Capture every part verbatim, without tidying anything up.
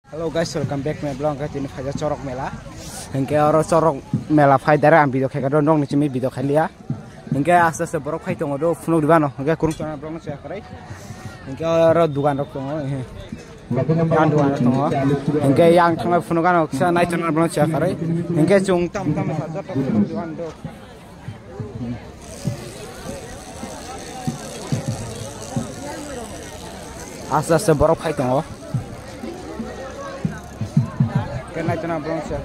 Hello guys, welcome back to my vlog. Hingke tini phaijak Chorok Mela. Hingke oro Chorok Mela phai dare ang video khaika do, nokni simi video khailiya. Hingke aste aste borok phai tongo do, phunuk ribano. Hingke kurung tongna borokno chaya kharai. Hingke oro dugan rok tongo. Yang dugan rok tongo. Hingke yang thangma phunuk ano kisa nai tongna borokno chaya kharai. Hingke chung tam tam sa joto phunuk ribano do. Aste aste borok phai tongo. Kenai tena borok se.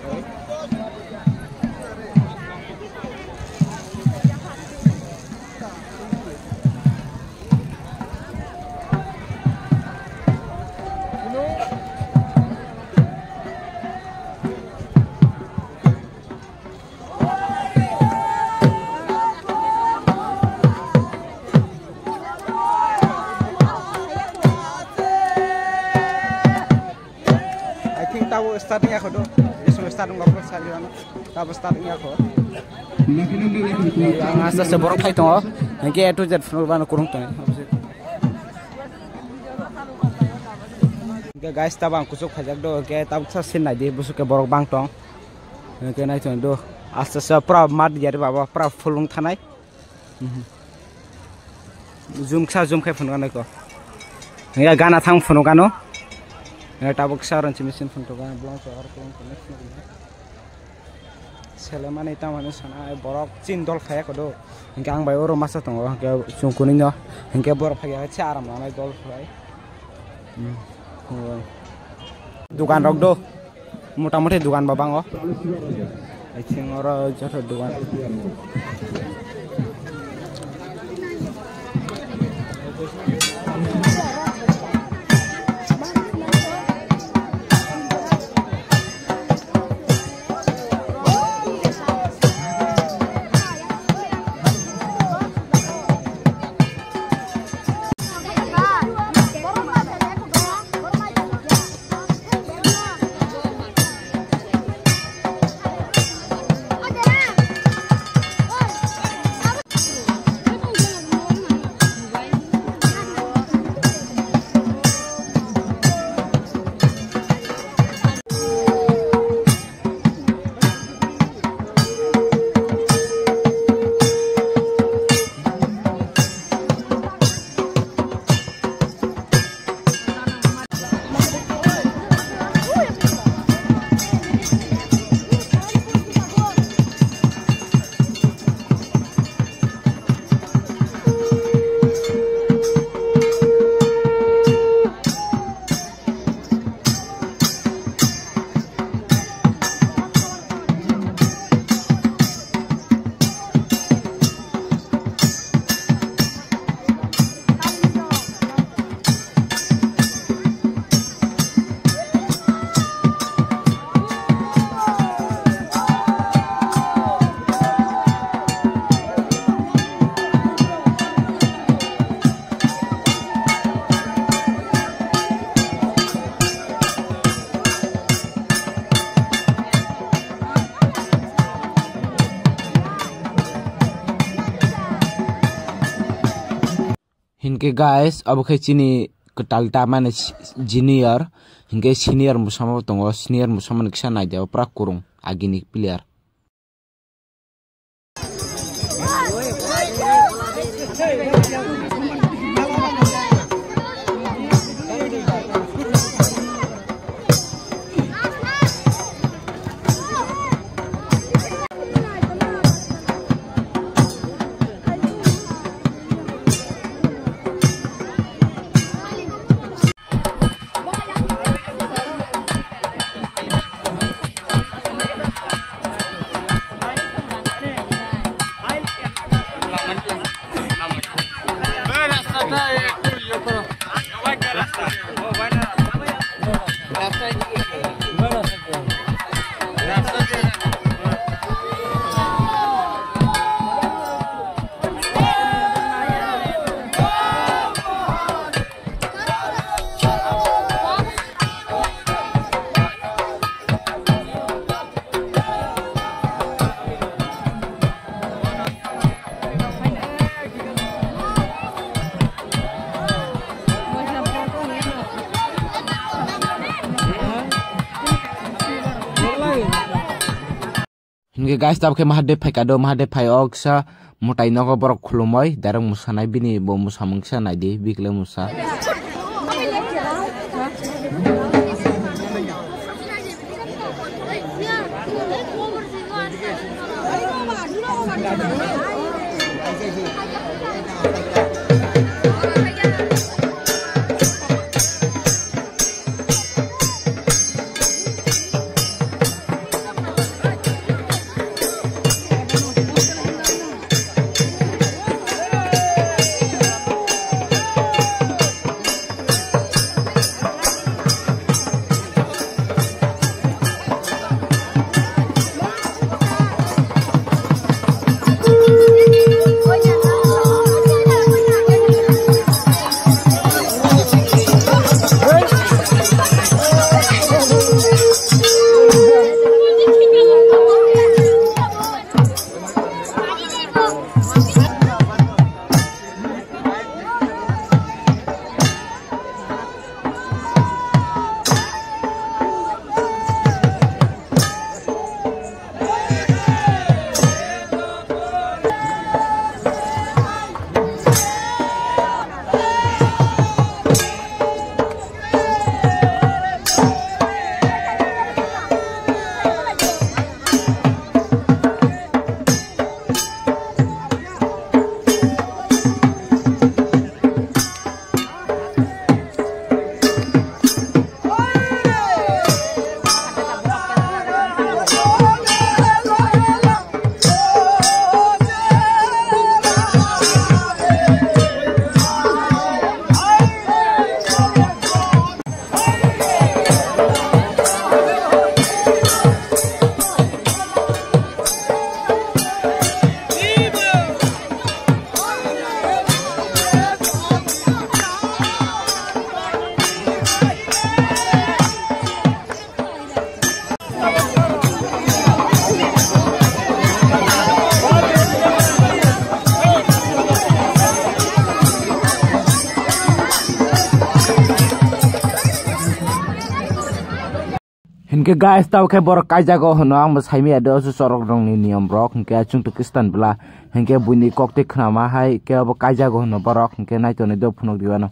I think tabo start wngya kho do. Bising start wngya kho, sari ano. Tabo start wngya kho. Ang aste aste borok phai tongo. Hingke A to Z phunuk bano kurung tongo. Hingke guys, tabo ang kuchuk khaijak do. Hingke tabo sa sin nai di, busuk ke borok bang tong. Hingke nai tong do. Aste aste pura mat yari baba, pura fulung thanai. Mhm. Zoom kisa zoom khai phunuk anai ko. Ya gana thang phunuk ano. Ya tabuk kisa ron chimi sin phunuk ano. Blong so har blong phunuk ano. Selemani tamani sana ai borok chin dol khaya kodo. Hingke ang bai oro masa tongo. Hingke chungkuni no. Hingke borok phai ya cha aram nanai dol khai. Hmm. Dukan rok do. Motamuti dugan bo bango. I think oro joto dugan. Hinkhe guys, abo khe chini kwtal ta mane si-, junior, hinkhe senior mwsama bo tongo, senior mwsama ni kisa naidi abo pura kwrwng agini player. Hinkhe guys, tabukhe Mahadev phaikha do, Mahadev phai o kisa mwtai nogo borok khulumoi, direct mwsanai bini bo mwsamung kisa naidi, bikle mwsa. Hinkhe guys, tabo khe borok kaijago hwno, ang bo saimaya de, oso chorok rokni niyom rok, hinkhe achung to Khristan bwla, hinkhe buini kok twi khnama hai khe obo kaijago hwno borok, hinkhe naitonwi do phunuk diwano.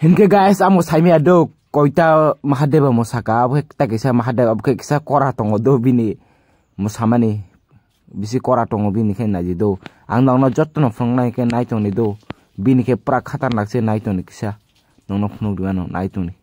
Hinkhe guys, amo saimaya do koita Mahadeva mwsaka, abo khe ta kisa Mahadeva, abo khe kisa kora tongo do bini mwsamani, bisi kora tongo bini khe naidi do. Ang nokno jotono phunuknai khe nai tongni do, bini khe pura khatarnak se nai tongni kisa, nokno phunuk rwano nai tongni.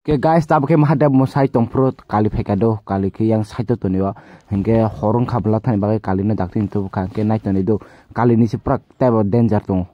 Ke guys, tabuk khe Mahadev mwsai tongphuru kali phaikha do, kali khe yang side o tonio. Hinkhe hor wngkha bwla thani bagwi kali no dakti ni tubukha, hinkhe nai toni do, kali ni se pura teibo danger tongo.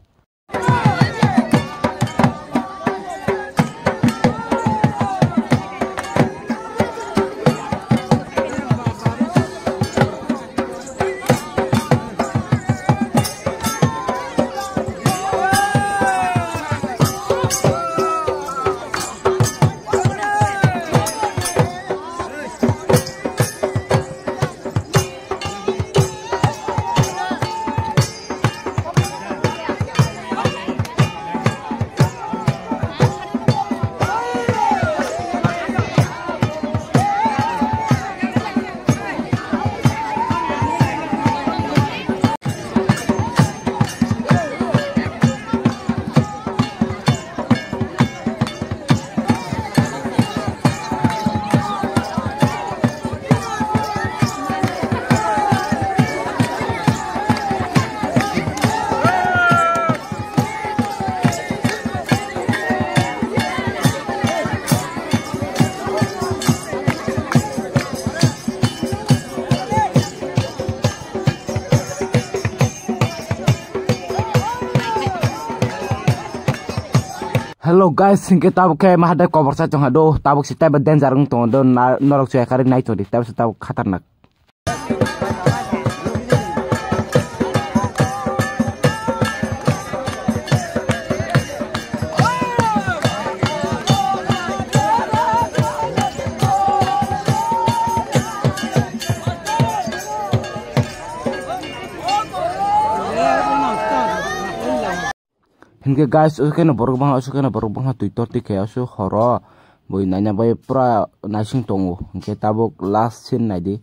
Hello guys, hinkhe tabuk khe Mahadev kobor sa chong ha do, tabuk se teibo danger wng tongo do, na-, norok chwya karwi nai tongdi, teibo se tabuk khatarnak. Hinkhe guys, oso khe no borok bangha, oso khe no borok bangha twi tor twi khe oso horo bui naina bai pura naising tongo. Hinkhe tabuk last scene naidi.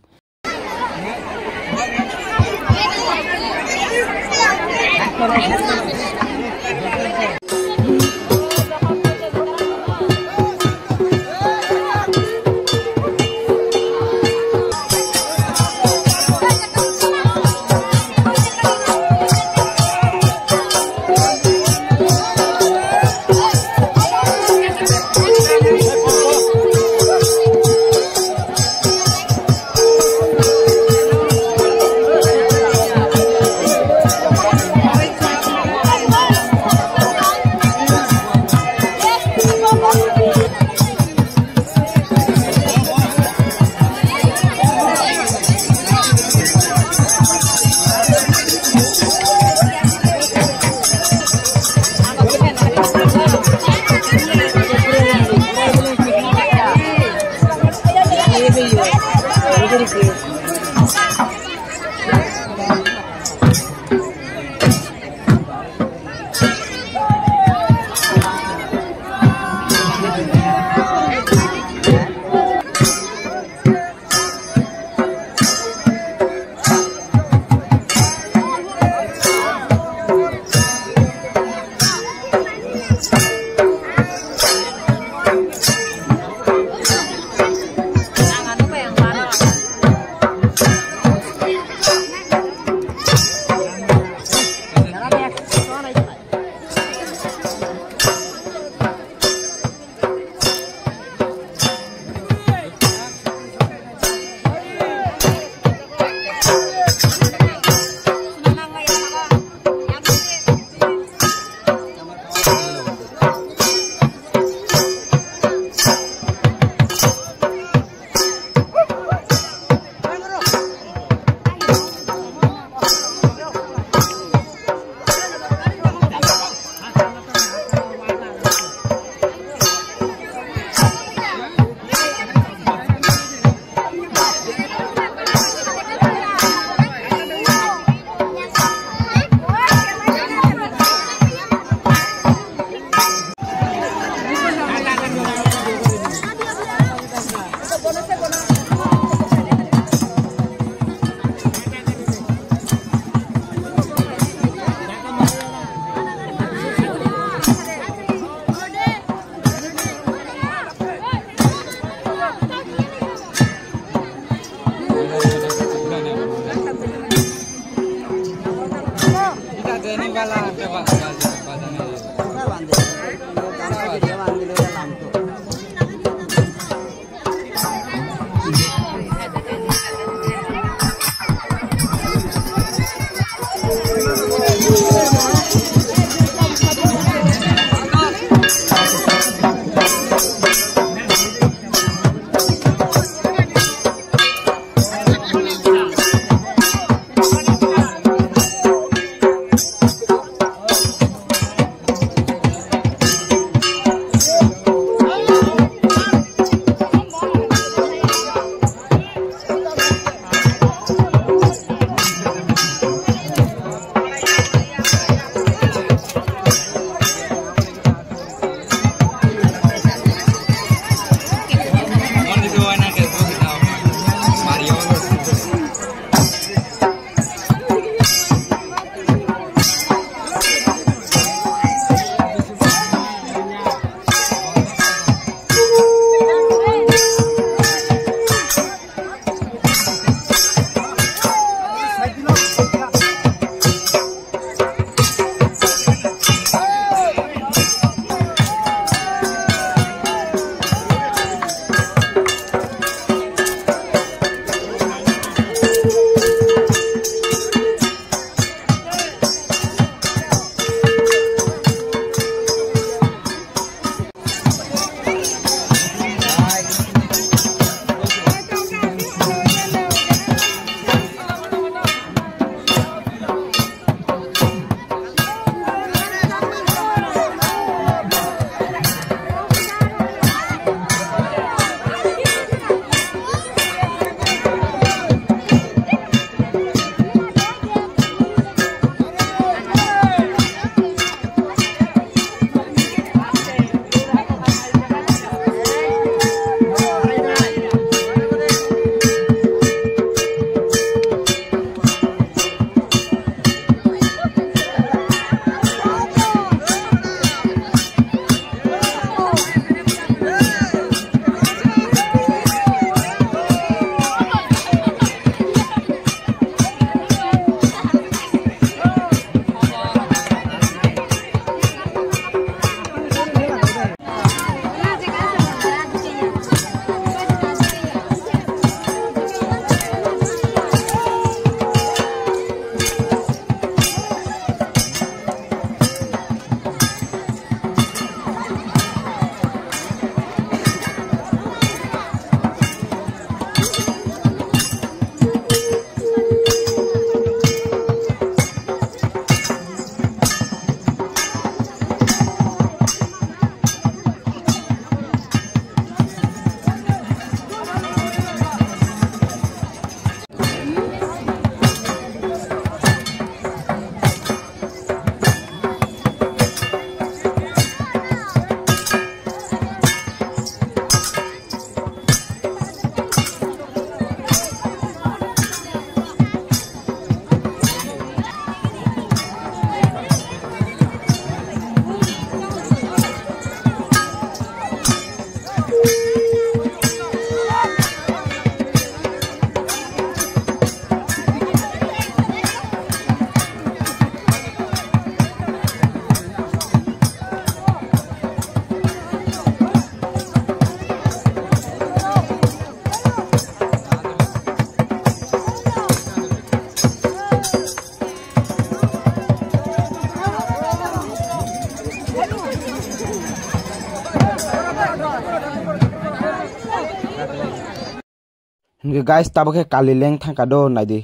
Hingke guys, tabuk khe kali leng thangka do, naidi.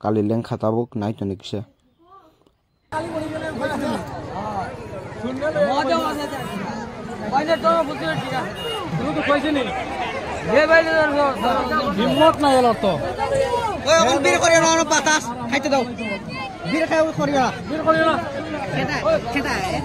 Kali leng kha tabuk, nai toni kisa. Himmot nai elo to. Oy, okon bir koriya na, ano batas khaite dao. Bir khai oi koriya. Bir koriya na. Kheta, kheta, eh.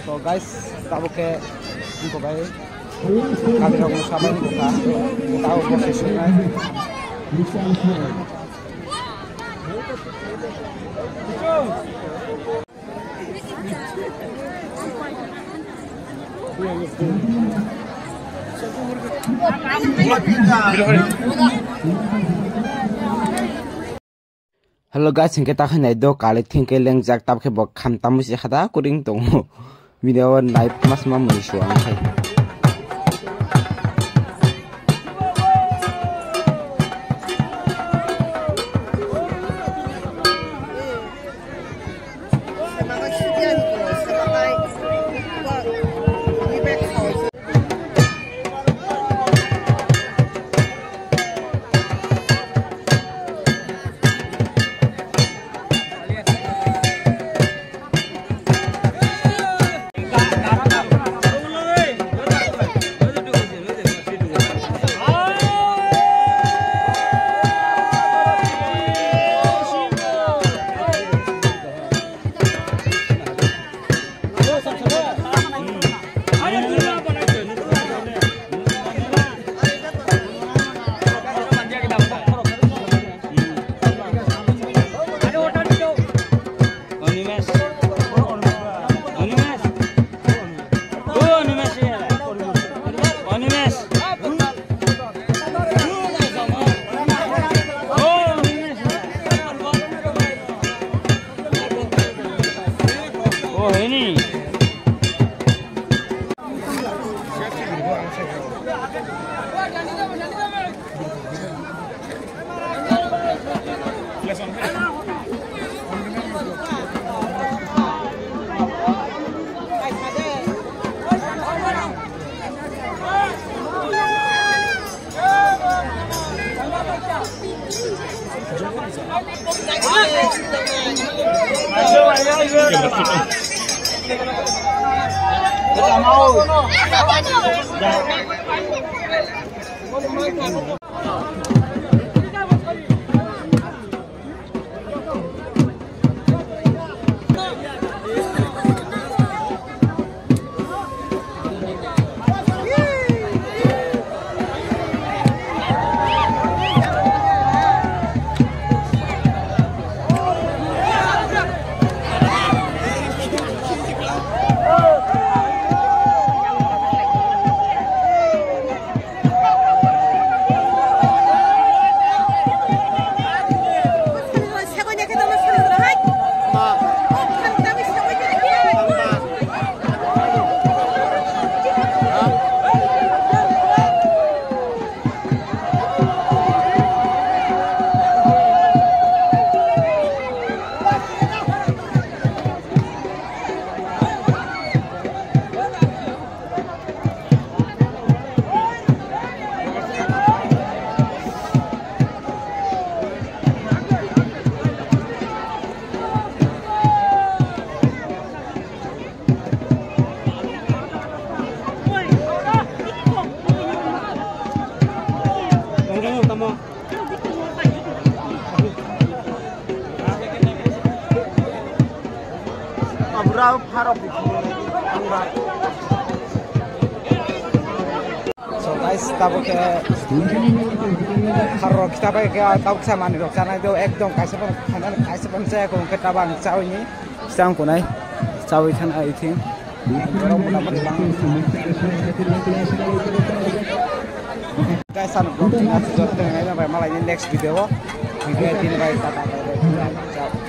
To guys, tabuk khe wngkha bai, kali rok wngkha bai, wngkha, tabo bo se sungnai. Hello guys, hingke ta khe nai do, kali thing khe lengjak, tab khe bo kham tamo se hada kuring tongo. Video nai mas ma mui suang khai. Animesh. Animesh. Oh, Animesh. Animesh. Oh, Animesh. Oh, ini. So guys, tabuk khe kharo kita bai khe tabuk sa mani rok chanai do ekdom kaisa phan khanan kaisa phan saya ko khe tabang chawi ni sang kunai chawi than ai thing. Guys, ano vlog tina jot teng nai bai malai ni next video o. Video tin bai tata bai bai. Ciao.